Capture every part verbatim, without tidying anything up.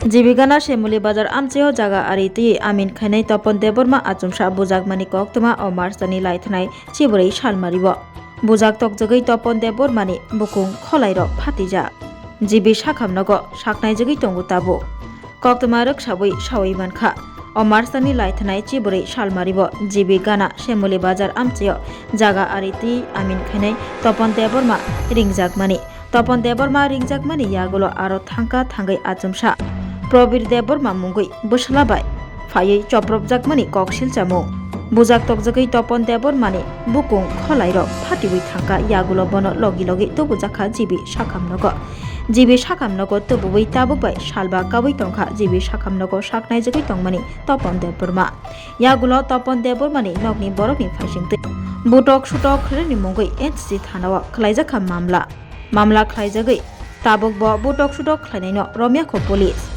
G B Gana Shemuli Bazar amchaio jaga ari twi amin khainai Topon Debbarma achomsa bujakmani koktwma o March ni laithanai chibrwi salmario bujak tokjagwi Topon Debbarmani bukung kholairok phatijak. G B sakhamnogo saknaijagwi tongo tabuk. Koktwma rwksawi sawi mankha. O March ni laithanai chibrwi salmario G B Gana Shemuli Bazar amchaio jaga ari twi amin khainai Topon Debbarma ringjakmani. Topon Debbarma ringjakmani yagulo aro thangka thangwi achomsa Probir Debbarma mungwi bwsla bai phaiwi chopropjakmani kok silchamung. Bujak tokjagwi Topon Debbarmani bukung kholairok phatiwi thangka yagulo bono logi logi tubujakha G B sakhamnogo. G B sakhamnogo tubuwi tabuk bai salba kawi tongkha G B sakhamnogo saknaijagwi tongmani Topon Debbarma. Yagulo Topon Debbarmani nokni borokni phaisingtwi butok sutok khlaini mungwi N C C thanao khlaijakha mamla. Mamla khlaijagwi tabuk bo butok sutok khlainaino romyakho police.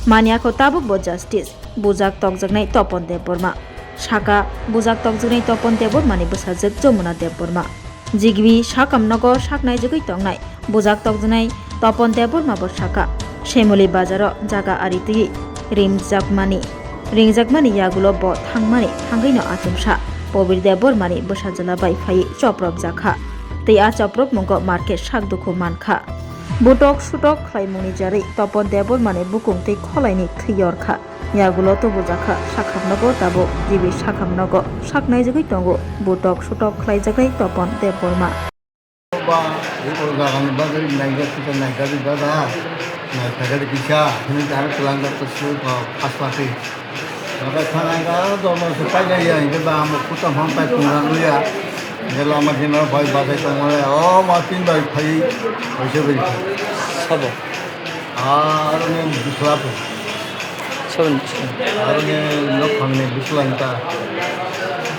Manyakho tabuk bo justice. Bujak tokjaknai Topon Debbarma. Saka bujak tokjaknai Topon Debbarmani bwsajwk Jamuna Debbarma. G B sakhamnogo saknaijagwi tongnai bujak tokjaknai Topon Debbarma bo saka Shemuli bazaro jaga ari twi rimjakmani. Ringjakmani yagulo bo thangmani thangwino achomsa Probir Debbarmani bwsajwla bai phaiwi chopropjakha. Tei a chopropmungo market sak dukhu mankha. Butok sutok khlaimungni jarwi Topon Debbarmani bukung tei kholaini thwi yorkha. Yagulo tubujakha sakhamnogo tabuk G B sakhamnogo saknaijagwi tongo butok sutok khlaijaknai Topon Debbarma. Ba, o jagani bagwi naijak kisa naikari dada, naikari kisa, hwnwi tang twlang jak kisa, o, phas phaswi. Nakai thanai ga, o, dormo se paijak ya, hingke ba, amo kutam ham pai pungra nuya. Hingke lama dino bai bajai tongmani, o, ma tin bai phai, bai se bai. Sabo. Aro ni bwsla bo. Sobo ni bwsla? Aro ni nokhang ni bwsla ni ta.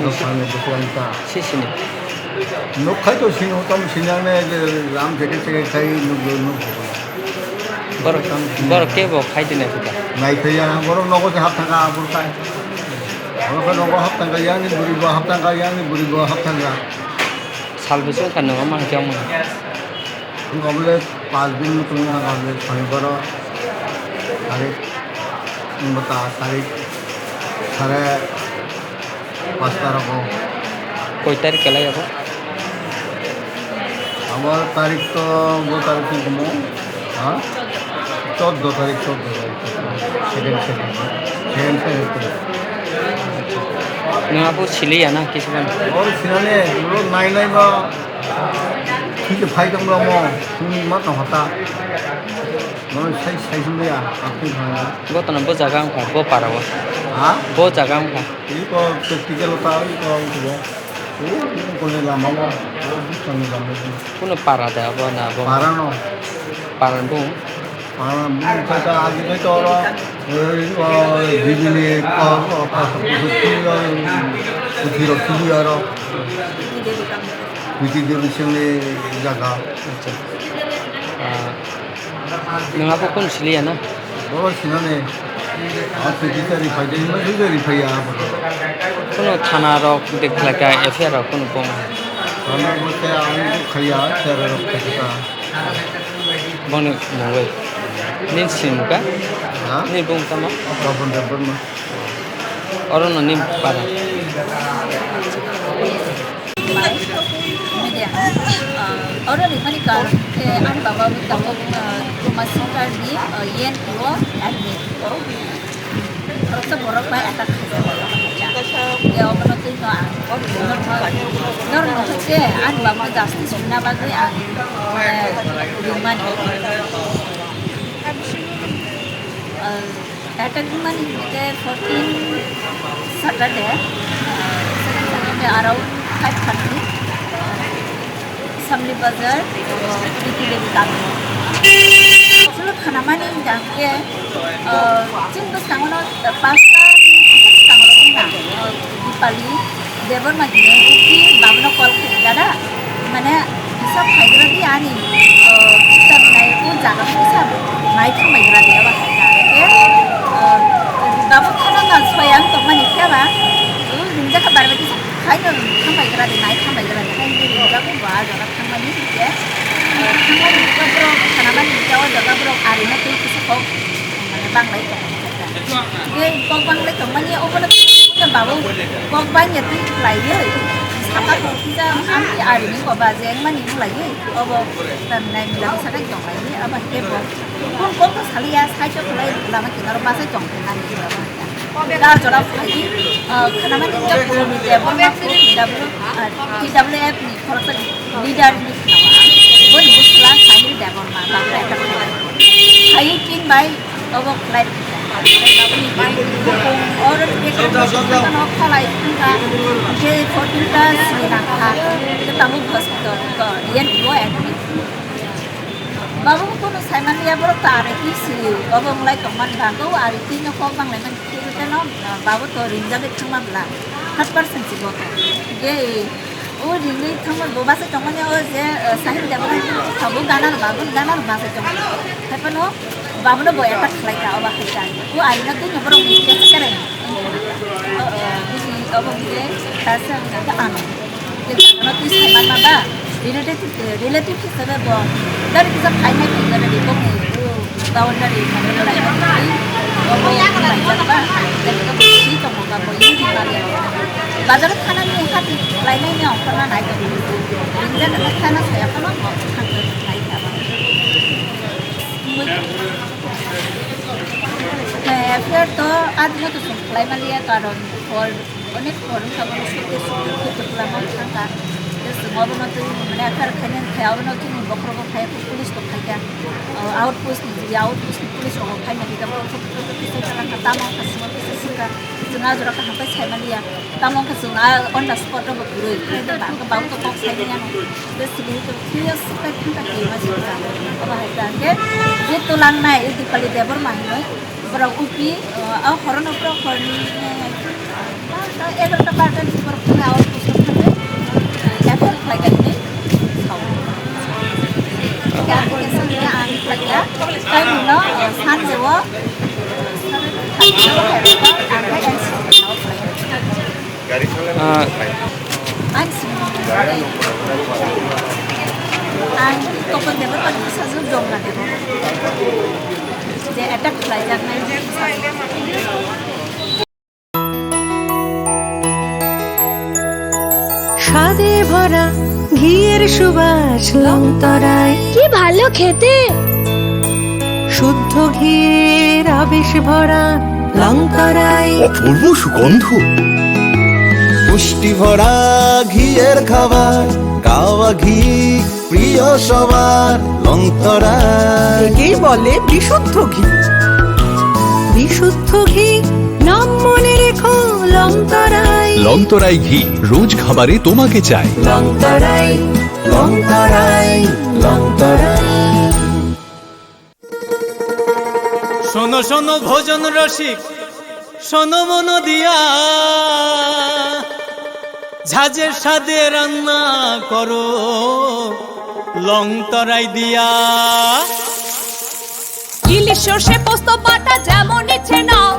Nokhang ni bwsla ni ta. Si sini. Nok khai to sini, tam sini ang ne je ram jeke jeke khai nuk nuk. Borok, tam sini. Borok ke bo khai dina kita. Nai khai ya, borok nogo se hap thangka, abur khai. Borok nogo hap thangka, yang ni buri bo hap thangka, yang ni buri bo hap thangka. Sal bwswk kha nwngo ma hwnkhe omo? Wngkha bole pas din muchung wngkha bole, sonibaro tarik, wngkha ta tarik sare pasta rogo. Koi tarik kelai abo? Abo tarik to bo tarik wngkha mo, ha? Chordo tarik, chordo tarik. Second, second. Second, second. Nwng abo sili ya na kisa mano? Oro sinane, oro nai nai ba. Kisa phai tong ba mo. Nwng ma tong hota. Mo sai, sai sung ya. Akti bhai. Bo tano bo jaga wngkha, bo para o. Ha? Bo jaga wngkha. Iko practical ta, iko, iko. Iko ni lama o. Iko ni lama o. Kuno para da bo na bo? Para no. Para bo. Para bo kata agi kata ora. Iko bibini ko ko ko ko ko ko ko ko. Piti Devi singni jaga. Acha. Ah, nwng abo kun siliya na? Bo sinane. Ah, piti ta riphai de, ma riphai ya abo. Kuno thana rok dekhlaka, F I R rok kuno bong. Thana bo te ang bo khaya, sara rok khaya. Boni mungwi. Nin sim ka? Ha? Ni bung tamo? Babun Debbarma. Oro no nim para. Media. Ah, oro ni mani karon khe ani baba bo tabuk, ah, trauma center ni, ah, E N T o admit. Khoroksa borok bai attack khaijak. Ya, obono twi no ang. Nor no khe ani baba justice rwna bagwi ang, eh, ringmani. Ah, Attack wngmani hwnkhe fourteen Saturday, ah, second Saturday around five thirty, Samli Bazar, P T Devi Kami. Chwla khanamani hwnkhe, ah, chini bwskango no pasta ni bwskango no wngkha, ah, Dipali. Debbarma hinwi uki babuno call khaijak da. Mane kisa phaigra di ani, o, kita nai o jaga kisa nai thangbai gra di aba khaina. Ke, o, babu khana na soyang tongmani khe ba, o, ringjak kha barba kisa khaino thangbai gra di, nai thangbai gra di. Hai ringjak ba jaga thangmani khe, o, thangmani khe bro khanamani khe o jaga bro arina tei kisa kok. Banglai tong. Tei kok banglai tongmani obono babu kok bangya twi khlaiwi saka tongkha, amtwi arini koba je wngmani wnglaio. Obo tam nai mila bwsakhe tonglaiwi abo khe bo kok kok to saliya, side o khlai lama kinaro bachai tong ani. Da jora phai, ah, khwnamani wngkha Puroni Debbarma, P W, ah, T W F ni khoroksa leader ni khwnama. Boni bwsla Sahil Debbarma, Bangla ekta khwnama. Hai tin bai, obo khlai rwkha. Oro tei khwlai wngkha, je fourteen ta sini nangkha, tei tabuk hospital ko, yen bo admit. Babu kono saimani ya borok ta ari twi si, obo wng lai tongmani bagwi ari twi no kok bang lai mani. Tei no, ah, babu to ringjagwi thangma bla, hundred percent si bo to. Hingke, o ringwi thangma bo basa tongmani o je, ah, Sahil Debbarma tabuk gana rwma, aboni gana rwma se tong. Haiphano, babu no bo attack khlai kha, obo hai kha. O ari no tei no borok ni kesa kereng. O, o, bini obo hingke, ta se ang kha ano. Ano twi sai manma ba, relative, relative hisabe bo gari kisa phainai phainai bo ni boundary mane lai mani bo bo laijak ba, tei bo si tongo ba bo yungni mani. Bazar thana ni hati lainai ni ongkhorna nai tongo. Ringjak thana saya phano bo thangwi nai kha ba. F I R to adino to song khlai maliya, karon hor Onek hor wngkha, bono sukhe sukhe khe kwplama wngkha. Tei chwng obono twi mane F I R khainani khe obono chini bokhorogo khai police rok khaikha. O outpost ni outpost ni police rok khaina khe borok khe kisa kisa langkha, tamo wngkha chwngno kisa sikha. Chwng a jora kaham khe saimaliya. Tamo wngkha chwng a on the spot rogo kwrwi khe ba khe bang kok saimaliya no. Tei chwng khe sikha thangkha khe ma sikha. Obo hai khe je tulangnai Dipali Debbarma hinwi. Borok upi, o, o horono borok horni, eh, egarota barota ni borok phano o kuchuk thangwi, eh, F I R khlai kha hinwi sao. Hingke ang khe songkhe ang khlai kha, tei nwngno, o, Sunday o, ang khe N C C o khlai kha. Ah. Ang simi ang tokon debo, tokon sajwk dong na debo. Je attack khlaijaknai. স্বাদে ভরা ঘিয়ের সুবাস লংতরায়। কি ভালো খেতে! শুদ্ধ ঘিয়ের আবেশ ভরা লংতরায়। অপূর্ব সুগন্ধ। পুষ্টি ভরা ঘিয়ের খাবার, গাওয়া ঘি প্রিয় সবার, লংতরায়। একেই বলে বিশুদ্ধ ঘি। বিশুদ্ধ ঘি, নাম মনে রেখো, লংতরায়। লংতরায় ঘি, রোজ খাবারে তোমাকে চাই। লংতরায়, লংতরায়, লংতরায়। শোনো শোনো ভোজন রসিক, শোনো মন দিয়া, ঝাঁঝের স্বাদে রান্না করো লং তরাই দিয়া। ইলিশ সর্ষে পোস্ত বাটা যেমন ইচ্ছে নাও,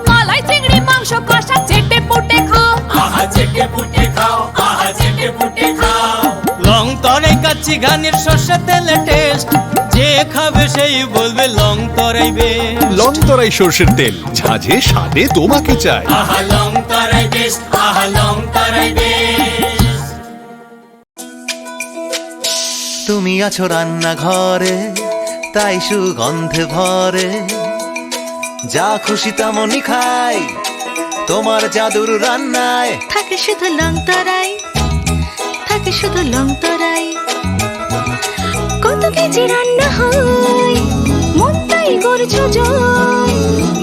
মালাই চিংড়ি মাংস কষা চেটে পুটে খাও। আহা চেটে পুটে খাও, আহা চেটে পুটে খাও। লং তরাই কাচ্চি ঘানির সর্ষে তেলে টেস্ট, যে খাবে সেই বলবে লং তরাই বেশ। লং তরাই সর্ষের তেল, ঝাঁঝে স্বাদে তোমাকে চাই। আহা লং তরাই বেশ, আহা লং তরাই বেশ। তুমি আছো রান্নাঘরে, তাই সুগন্ধে ভরে। যা খুশি তেমনই খাই, তোমার জাদুর রান্নায়। থাকে শুধু লং তরাই, থাকে শুধু লং তরাই। কত কেজি রান্না হয়, মন তাই করছো জয়।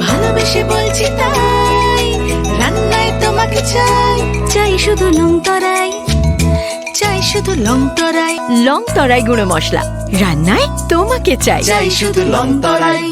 ভালোবেসে বলছি তাই, রান্নায় তোমাকে চাই। চাই শুধু লং তরাই, চাই শুধু লং তরাই। লং তরাই গুঁড়ো মশলা, রান্নায় তোমাকে চাই। চাই শুধু লং তরাই।